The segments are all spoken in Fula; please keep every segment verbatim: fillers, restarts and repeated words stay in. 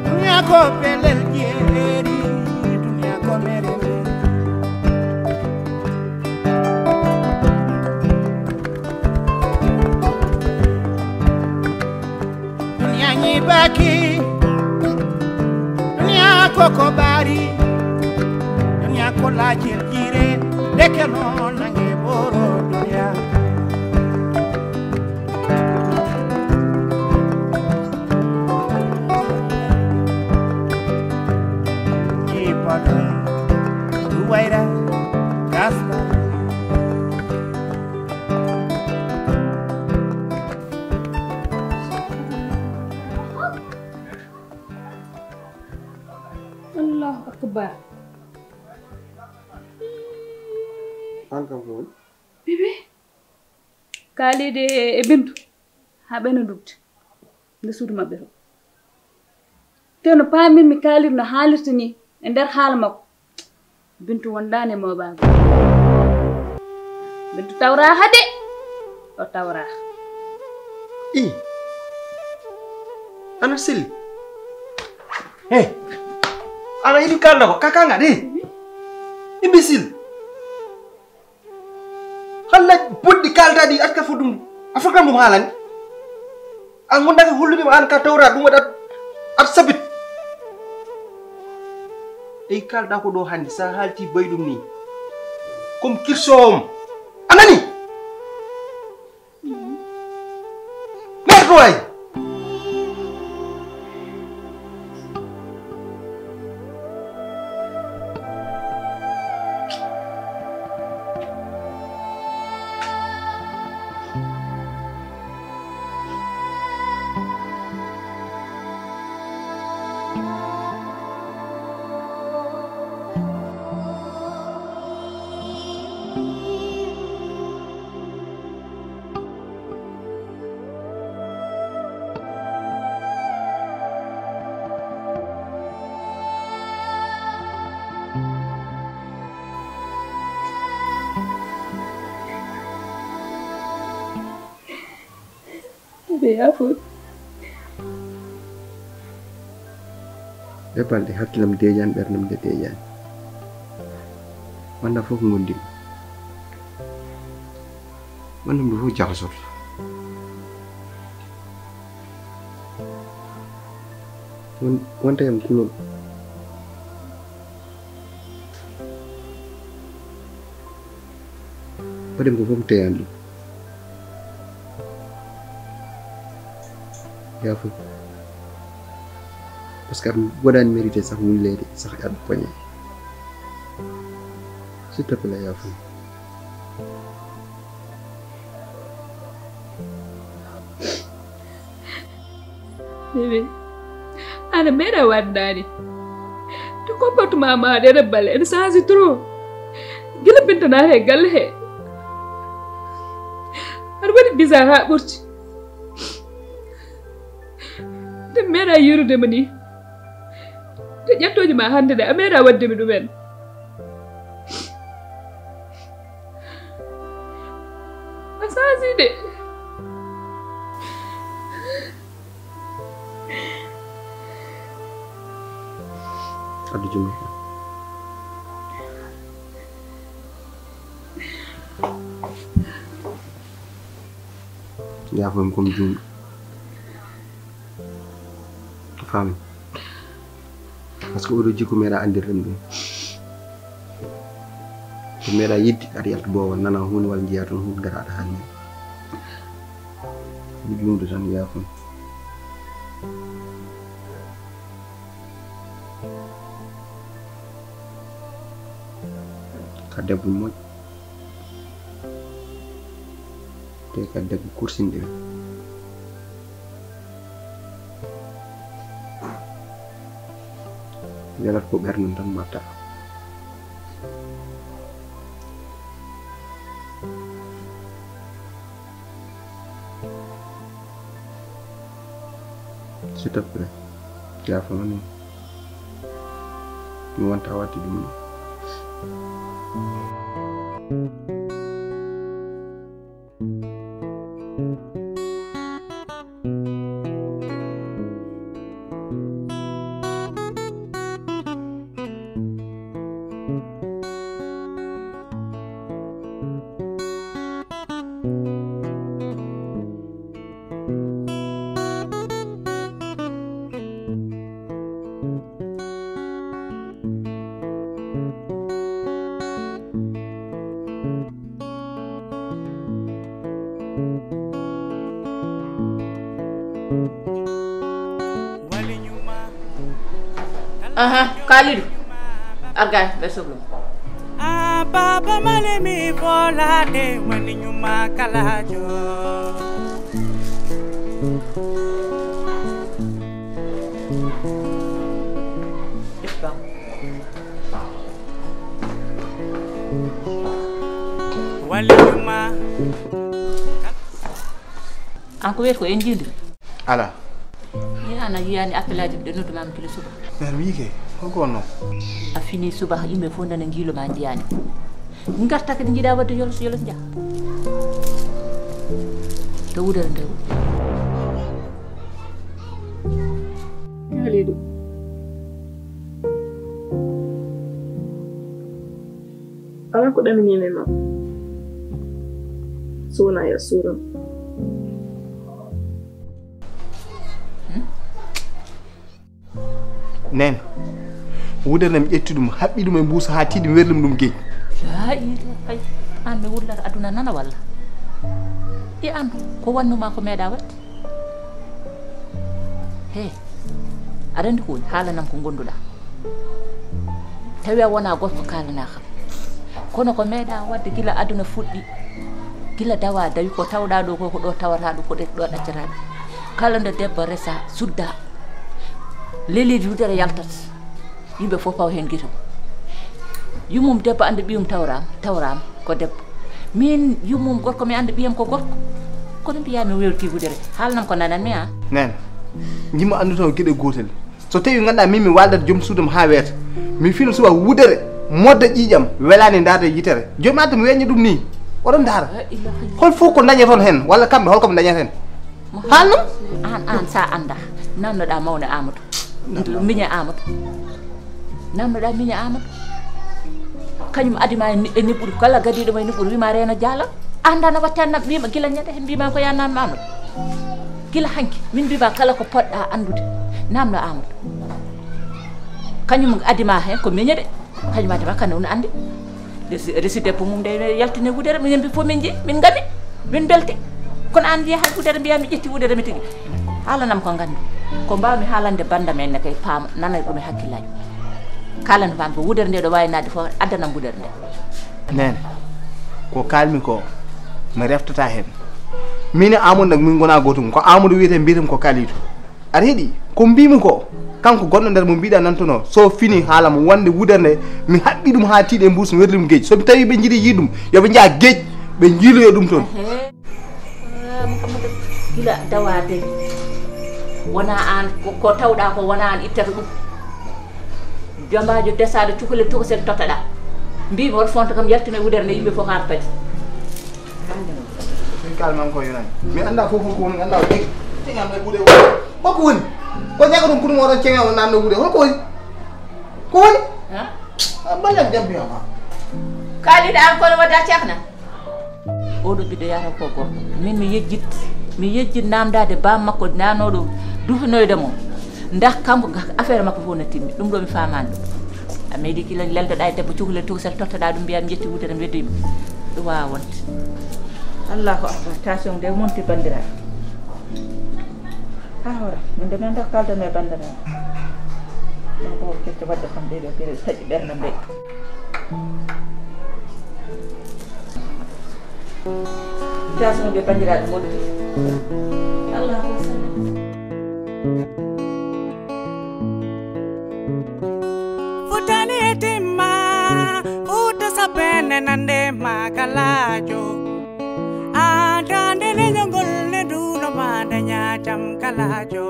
Duniya ko pelel jeeri, duniya ko mere mere. Duniya ñiibaaki, duniya ko ko ɓaari, duniya ko laajel jiire, ndeke noon nange ɓoro duniya. Jiipaɗo Duwayra Gasba. Allahu akbar. An kam ko woni? Bébé. Kaalidi e Bintu haa ɓe no ndugti nder suudu maɓɓe to. Te no paamirmi Kaalidi no haalirta ni e nder haala makko, Bintu wondaani e moobaagu. Bintu tawraaka de, o tawraaka. I, ana selli. He, ana yiɗi kalda ko kakanga de. Imbécile. Halla bonɗi kalda ɗi, acca fof ɗum. A fof kam ɗum haalani. An wondaka hollude ma an ka tawra ɗum waɗat at sabit. Ɗey kalda ko ɗo hannde, sa haalti bay ɗum ni. Comme kirsoom. A nani? Merde waay. Ɓe yaafo. Ɓe balɗe hakkilam deeƴaani, ɓerndam nde deeƴaani. Walla fof ngonndi. Walla ɗum fof jaxasoto. Won-, wonta en kulol. Waɗi ko fof teyan ɗum. Yaafo. Parce que aɗa waɗaani mérité sax wulleede, sax aɗa poñe. S'il te plaît, yaafo. Bébé, aɗa meeɗa waɗ naane. To comportement ma ɗeɗe balle ene change trop. Gila Binta naata e galle he, aɗa waɗi bizarre haa ɓurti. Nde meeɗa yiirude ma ni. Te ƴettooje ma hannde ɗe, a meeɗa waɗde mi ɗumen. A change de. Addu junngo. Yaafo mi, ko mi juumɗo. Faami. Parce que oɗo jikku meeɗa anndirde ɗum ɗum. Ko meeɗa yidde aɗa yalta boowal, nana huunde walla njiya toon huunde, ngara aɗa haalni. Mi juumde tan, yaafam. Ka debbo moƴƴo. Te ka debbo kursinɗo. Welat ko ɓernam tan mbatta. S'il te plaît, yaafama ni. Mi wonta waɗde ɗum ɗo. Aha, Kalidou. Arga, ɓe sohlu. A baba male mi bola de wani nyuma kalajo. Wali nyuma. An ko wiyata ko en jiidi? Ala. Ni an a yiyani appelaaji ɓe noddu ma mi gila suba. Mère mi yike, holko wonno? A fini suba yimɓe fof nana ngiilo ma njiyaani. Ngarta kadi njiɗa wadde yolos yolos njaha. To wudere nde. Kalidou. Alaa ko ɗaminii mi ma. So wonaa yo a suuram. Neen, wudere mi ƴetti ɗum, haɓɓi ɗum e mbuusa haa tiiɗi, mi werli ɗum geej. Laa ilaaha illa, an mi wullata aduna nana walla? I an, ko wannu ma ko meeɗa waɗde? He, aɗa anndi ko woni? Haalanam ko ngonduɗa. Tawi a wona gorko kaalana kam. Kono ko meeɗa waɗde gila aduna fuɗɗi. Gila dawa dawi ko tawɗa ɗo ko, ko ɗo tawata ɗo, ko ɗo ɗaccata ɗo. Kala nde debbo resa, sudda. Leliji wudere yaltat. Yimɓe fof pawa heen gite mum. Yummum debbo annda ɓiyum tawraama, tawraama ko debbo. Min yummum gorko mi annda ɓiyam ko gorko. Kono mbiya mi wewti wudere. Haalanam ko nananmi a. Neen, jimma anndu taw geɗe gootel. So tawi ngannduɗaa min mi waaldat joom suudam haa weeta. Mi fino suwa wudere, modda ƴiiƴam, welaani ndaarde yitere. Joom adda mi weñña ɗum nii. Oɗon ndaara. La ilaha illallah. Hol fof ko dañaton heen, walla kamɓe hol ko ɓe dañata heen? Haalnam. An, an, sa annda. Nannoɗaa mawne Amadou. Miñe Amadou. Namnoɗaa miñe Amadou. Kañum adima e ni-, e niɓɓudu. Kala gadiiɗo mo e niɓɓudu, wima reena jaala. An dana watte annam, wima gila ñande, mbima ko ya namno Amadou. Gila hanki, min mbima kala ko poɗɗa anndude. Namno Amadou. Kañum adima hen ko miñe de. Kañum adima kan no andi. Resi, resi debbo mum nde yaltini wudere, minen mbi fof min jeeyi, min ngami, min belti. Kono an mbiya hay wudere, mbiya mi ƴetti wudere mi tigi. Haalanam ko nganmi. Ko mbawmi haalande bandam en ne kay paama, nana ɗum e hakkillaji. Kaalana fam ko wudere nde ɗo wawi nadde fof, addanam wudere nde. Nene, ko kalmi ko, mi reftata hen. Min e Amadou nag min gona gotum, ko Amadou wiyete mbiyetem ko Kalidou. Aɗa heɗi? Ko mbimi ko, kanko gonɗo nder mo mbiɗa nantono, so fini haala mo wonde wudere nde, mi haɓɓi ɗum haa tiiɗe mbuus, mi werli mo geej. So mi tawi ɓe njiɗi yiide ɗum, yo ɓe njah geej, ɓe njiiloyo ɗum toon. Ehe. Ah, Mouhamadou, gila dawa de. Wona an, ko, ko tawɗa ko wona an ittata ɗum. Jombajo desaɗo cukalel tokosel tottaɗa. Mbimi on fonto kam yaltino e wudere nde yimɓe fof artati. Min kalman ko yonani. Mi anda fof ko woni, anda tigi. Tigi am e ɓuuɗe woni. Ko ko woni? Ko ñaga ɗum kuɗum oɗon ceŋe on namno wuude. Hol ko woni? Ko woni? Ha? Ah, ballam jambi ama. Kalida an kono wadda cakna. Oɗo ɓiɗɗo yahata ko gorko. Min mi yejjit, mi yejjit namdade bam makko nanoɗo dufinoyde mo. Ndah kanko ga-, affaire makko fof na timmi. Ɗum ɗo mi faamaani ɗum. A meeɗi kila leldoɗaa e debbo cukalel tokosel tottoɗaa ɗum mbiyaa mi ƴetti wuddere mi weddoyi ɗum. Ɗum waawaa wonde. Allahu akbar. Tension nde monti banndiraaɓe. Ha hoore. Min de min ndah kaldan e banndiraaɓe. Ɗum ko kette waɗde kam ɗee ɗoo geɗe taƴi ɓernde nde. Tension nde banndiraaɓe monti. Allahu akbar. Futani e timma, fuuta sapene nande makalaajo. Adande leñol ngol ne duuno ma nde ñaacam kalaajo.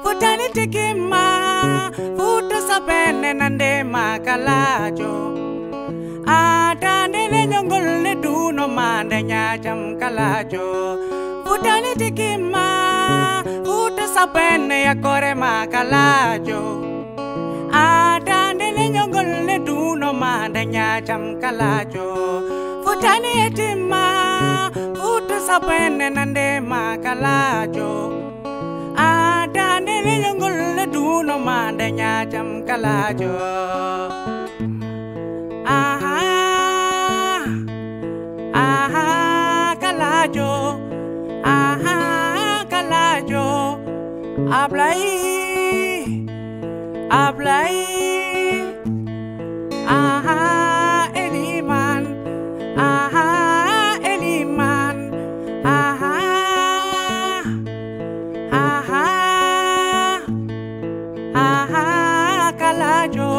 Futani tikimma, fuuta sapene nande makalaajo. Adande leñol ngol ne duuno ma nde ñaacam kalaajo. Futani tikimma, fuuta sapene yakore makalaajo. Adande leñol ngol ne duuno ma nde ñaacam kalaajo. Futani e timma, fuuta sapene nande makalaajo. Adande leñol ngol ne duuno ma nde ñaacam kalaajo. Aha, aha, kalaajo. Aha, kalaajo. Ablay, Ablay. Aha, Eliman. Aha, Eliman. Aha, aha, aha, kalaajo.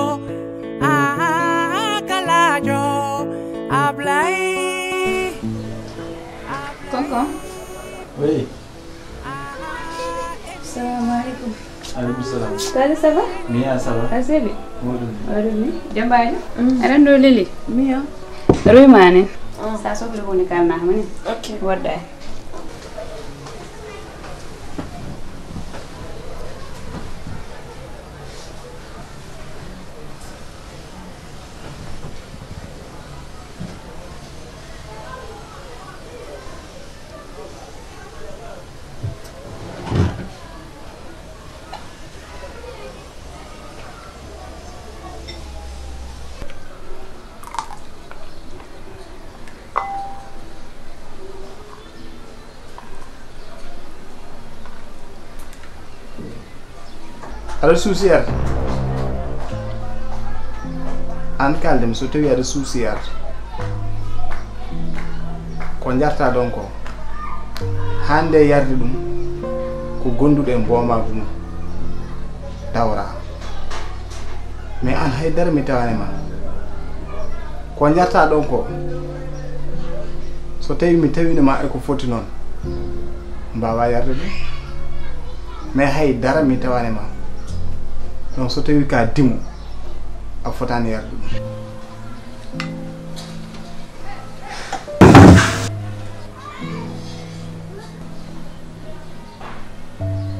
Aha, kalaajo. Ablay. Tonton. Oui. Salamu aleykum. Aleykum salam. Tade, ça va? Miya, ça va? A seli? Moɗum. Moɗum ni. Jambaajo? Mm. Aɗa ɗo leli? Miya. Ruyma ni. Ah. Sa sohli woni kalna mo ni. Ok. Wadda. Aɗa suusi ar? Aan kaalde mi so tawii aɗa suusi ar, ko njarta ɗon ko, hannde yarde ɗum ko gonduɗo e mboomaagu mum dawra. Mais aan hay dara mi tawaani ma. Ko njarta ɗon ko, so tawii mi tawiino ma e ko foti noon, mbaawa yarde ɗum. Mais hay dara mi tawaani ma. Donc so tawii ka dimo, a fotaani yarde ɗum.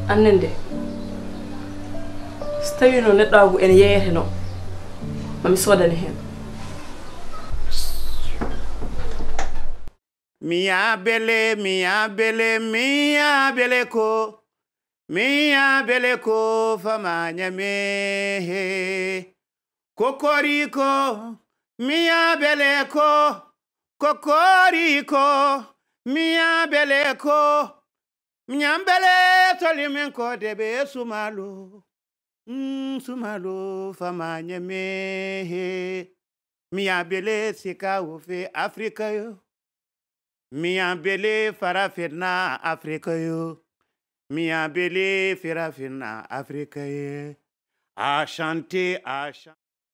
Annde nde, so tawiino neɗɗaagu ene yeeyeteno, ma mi soodane heen. Miya bele, miya bele, miya bele ko, miya bele ko fama ñame he. Kokoriko, miya bele ko, kokoriko, miya bele ko, miya bele toli min ko debe sumalo. Mm, sumalo fama ñame he. Miya bele sika wo fe Afrika yo. Miya bele farafina Afrika yo. Miya bele farafina Afrika ye. A chanter, a chanter.